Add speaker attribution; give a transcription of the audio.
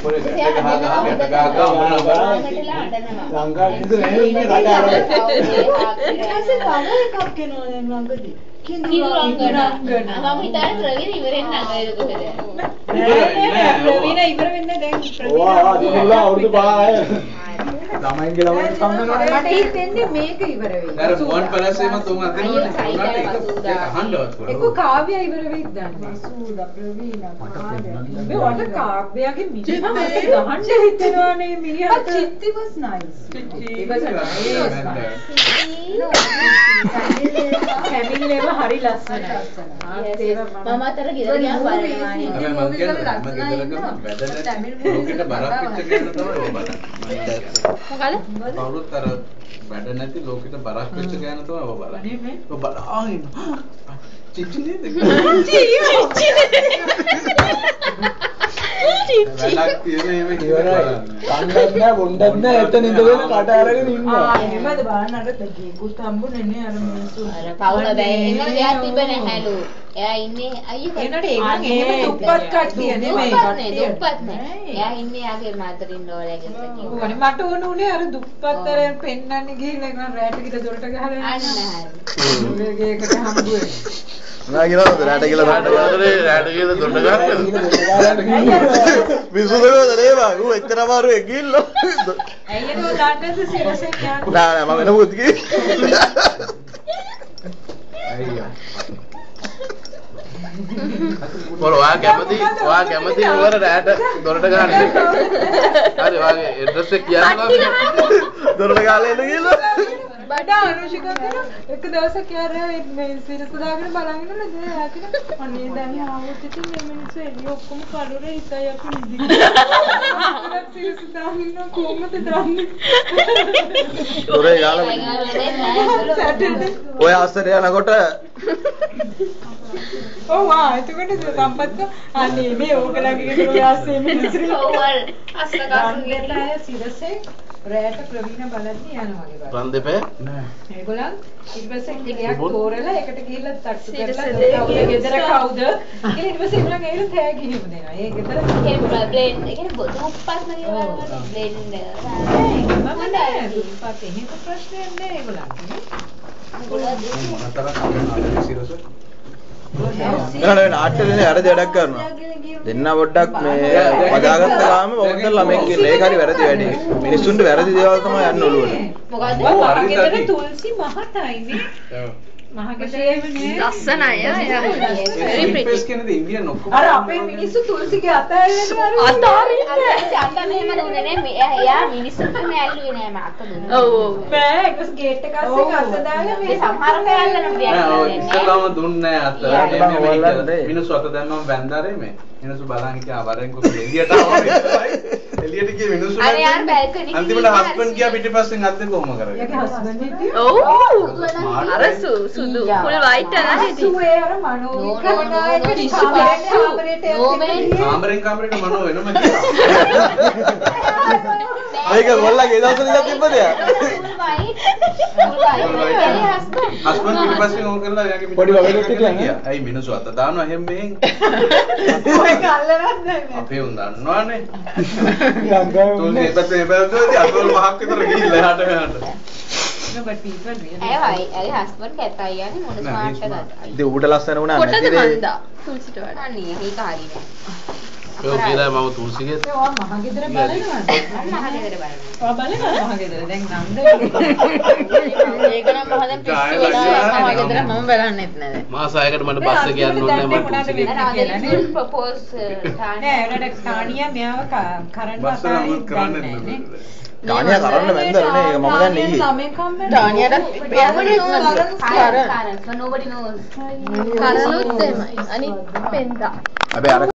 Speaker 1: පොඩි ගැට ගහ ගහ ගැට ගහ ගහ
Speaker 2: ලංකාවේ ඉඳන් එහෙම ඉන්නේ කට අරගෙන.
Speaker 3: ඊට පස්සේ තව එකක් එනවා දැන් ළඟදී.
Speaker 4: කිඳුරංගන. මම හිතානේ ප්‍රවීණ ඉවරෙන් නගයිද කොහෙද?
Speaker 3: නෑ ප්‍රවීණ ඉවර වෙන්නේ දැන් ප්‍රවීණ.
Speaker 2: ඔව් දිනුලා අවුරුදු 5 ළමයින්ගේ ළමයින් සම්මනවනේ.
Speaker 3: මට හිතෙන්නේ මේක ඉවර වෙයි.
Speaker 1: අර මුවන් පැලසේම තුන් අත් දෙනවනේ. ඒක අහන්නවත් කොහොමද?
Speaker 3: එක්ක කාව්‍ය ඉවර වෙයිද දන්නේ. මසූදා ප්‍රවීණ කාව්‍ය. මේ වට කාව්‍යගේ මිනිහා මට ගහන්න හිතෙනවානේ මිනිහට. චිත්ති was nice.
Speaker 1: චිත්ති
Speaker 3: was nice. Family එක හරි ලස්සනයි.
Speaker 4: මම අතර ගෙදර ගියාම බලනවා.
Speaker 1: හැබැයි මං කියන්නේ මම ගෙදර ගම වැඩ නැති ලෝකෙට බරක් වෙච්ච කෙනා තමයි ඔය බලන්නේ.
Speaker 4: මොකද?
Speaker 1: කවුරුත් අර වැඩ නැති ලෝකෙට බරක් වෙච්ච ගෑනු තමයි ඔය බලන්නේ. ඔය බලාගෙන ඉන්නවා. චිච්චි නේද?
Speaker 4: චිච්චි. චිච්චි.
Speaker 1: වැඩක් තියෙන එහෙම
Speaker 2: ඉවරයි. කන්නත් නෑ බොන්නත් නෑ එතන ඉඳගෙන කට අරගෙන ඉන්නවා.
Speaker 3: ආ එහෙමද බලන්න අර ගේකුත් හම්බුනේ නේ අර මිනිස්සු.
Speaker 4: අර පවුල බෑ එහෙම දෙයක් තිබ්බ නැහැලු. එයා ඉන්නේ අයියෝ
Speaker 3: එනට ඒගොල්ලන් එහෙම දුප්පත් කට්ටිය නෙමෙයි.
Speaker 4: දුප්පත් නෑ. එයා ඉන්නේ යාගේ මදරින් ලෝලා ගෙදර කිව්වා.
Speaker 3: ඔව් මට ඕන උනේ අර දුප්පත් අර පෙන්නන්නේ ගිහිල්ලා ඒගොල්ලන් රැට ගිහලා දොරට ගහලා
Speaker 4: අන්න හරි.
Speaker 3: මේකට හම්බ වෙන්නේ.
Speaker 5: නෑ කියලා රැට ගිහලා දොරට ගහලා
Speaker 6: රැට ගිහලා දොරට ගහලා
Speaker 5: මිනිස්සු දෙකද නේ බං ඌ එච්චර අමාරුවෙන් ගිහිල්ලා.
Speaker 3: ඇයි ඒක දන්නේ නැද්ද සිරසෙන් යන්නේ?
Speaker 5: නෑ නෑ මම වෙන මොකද කිව්වේ.
Speaker 1: අයියා
Speaker 6: මොන ඔයා කැමති ඔයා කැමති නුවර රැට දොරට ගහන්න. හරි ඔයාගේ ඇඩ්‍රස් එක කියන්නකෝ.
Speaker 5: දොරට ගහලා එන්න කියලා.
Speaker 3: බඩ අනුෂිකා කරා එක දවසක් යාර මේ සිරස දාගෙන බලන් ඉන්නලා දැන් එයා කියන අනේ දැන් ආවොත් ඉතින් මේ මිනිස්සු එළිය ඔක්කොම කළුරේ හිතයි අපි නිදි. සිරස දාගෙන ඉන්නවා කොහොමද දන්නේ?
Speaker 5: දොරේ ගහලා ඔය අවසරය යනකොට
Speaker 3: ඔව් ආ එතකොට සම්පත් අනේ මේ ඕගලගේ ගෙදර ඔය ආසේ මිනිස්සු
Speaker 4: ඔව් අස්ස ගන්න
Speaker 3: අය සිරසේ රැට ප්‍රවීණ බලන්නේ යනවා වගේ බලන්න.
Speaker 6: රන් දෙපෑ
Speaker 2: නෑ.
Speaker 3: ඒගොල්ලන් ඊට පස්සේ ගෙයක් තෝරලා ඒකට ගිහිල්ලා තට්ටු කරලා කවුද ගෙදර කවුද කියලා ඊට පස්සේ ඒගොල්ලන් ඇවිල්ලා තෑගි එහෙම දෙනවා. ඒ ගෙදර
Speaker 4: ඒ බ්ලෙන්ඩ් ඒ කියන්නේ දුප්පත්ම කියලා බලන්න බ්ලෙන්ඩ්.
Speaker 3: මම නෑ දුප්පත් එහෙම ප්‍රශ්නයක් නෑ ඒගොල්ලන්ගේ.
Speaker 1: මොන තරම් අපේ සිරස
Speaker 5: නෑ නෑ නාට්‍ය දෙන්නේ වැරදි වැඩක් කරනවා. දෙන්න පොඩ්ඩක් මේ වදාගත්ත ගාම පොඩ්ඩක් ළමෙක් ඉන්න. ඒක හරි වැරදි වැඩේ. මිනිස්සුන්ට වැරදි දේවල් තමයි යන්න ඔළුවට.
Speaker 4: මොකද්ද?
Speaker 3: මහගෙදර තුල්සි මහතයි නේ.
Speaker 1: ඔව්.
Speaker 3: මහගෙදර එහෙම නෑ.
Speaker 7: ලස්සනයි ඈ. Very pretty.
Speaker 1: Face කියන්නේ ඉන්දියන් ඔක්කොම.
Speaker 3: අර අපේ මිනිස්සු තුල්සිගේ අත ඇල්ලෙන්නේ අර
Speaker 7: අතාරින්නේ.
Speaker 4: අත මෙහෙම දුන්නේ නෑ. එයා මිනිස්සුන්ට මේ ඇල්ලුවේ නෑ මම අත දුන්නා.
Speaker 7: ඔව් ඔව්.
Speaker 3: නෑ ඒක ගේට් එක අස්සේ අත දාලා මේ
Speaker 4: සමහර අය අල්ලන
Speaker 1: නෑ ඔව් ඉස්සෙල්ලාම දුන්නේ නෑ අත.
Speaker 5: නෑ
Speaker 1: මිනිස්සු අත දැම්මම වැන්දාරේ මේ. මිනිස්සු බලන් හිටියා වරෙන් කොහොමද එළියට ආවම එළියට ගිය මිනිස්සු
Speaker 4: අර යාර බැල්කනි එකේ
Speaker 1: අන්තිමට හස්බන්ඩ් ගියා පිටිපස්සෙන් අත් දෙක කොහොම කරගෙන.
Speaker 3: එයාගේ හස්බන්ඩ් හිටියා.
Speaker 7: ඔව්. අර සුදු ෆුල් වයිට් අර හිටියේ.
Speaker 3: සුවේ අර මනෝ වික්‍රමනායක කාමරේට
Speaker 1: කාමරෙන් කාමරේට මනෝ වෙනම ගියා.
Speaker 5: ඒක ගොල්ලගේ දවස්වල ඉඳන් තිබ්බ දෙයක්.
Speaker 4: Full white. Full white.
Speaker 1: Husband පිටිපස්සෙන් ඕක කරලා එයාගේ
Speaker 2: පොඩි වගේක් හිටියා නේ.
Speaker 1: ඇයි මිනිස්සු අත දානවා එහෙම මෙහෙන්.
Speaker 3: ඔය අල්ලනත් නෑ.
Speaker 1: අපේ උන් දන්නවනේ.
Speaker 2: ලංකාවේ
Speaker 1: තුන් දෙපැත්තේ මේ පැත්තේ අතවල පහක් විතර ගිහිල්ලා එහාට මෙහාට.
Speaker 3: No but people really.
Speaker 4: ඇයි ඇයි හස්බන්ඩ් කැතයි යන්නේ මොන ස්මාර්ට් එකද?
Speaker 5: ඉතින් ඌට ලස්සන වුණා
Speaker 7: කොටද
Speaker 5: නැතිනේ.
Speaker 7: මන්දා තුල්සිට වඩා.
Speaker 4: අනේ ඒක හරි නෑ.
Speaker 6: ඔව් කියලා මම තුල්සිගේ
Speaker 3: ඔයා මහගෙදර බලනවද?
Speaker 4: මම මහගෙදර බලනවා.
Speaker 3: ඔයා බලනවද මහගෙදර? දැන් නන්ද
Speaker 8: ඒක නම් මහ දැන් පිස්සු වෙලා මහගෙදර මම බලන්නෙත් නෑ දැන්.
Speaker 6: මාස 6කට මට බස් එක යන්න ඕනේ නෑ මම තුල්සිගේ.
Speaker 4: නෑ ප්‍රොපෝස්
Speaker 3: නෑ ඒනට තානියා මෙයාව කරන්න
Speaker 1: බස් එක මුත් කරන්නේ
Speaker 3: නේ.
Speaker 5: ටානියා කරන්න බැන්දලු නේ ඒක මම දන්නේ ඊයේ.
Speaker 8: ටානියාට
Speaker 4: nobody knows. Nobody knows.
Speaker 7: කරනුත් එහෙමයි. අනිත් පෙන්දා.
Speaker 5: හැබැයි අර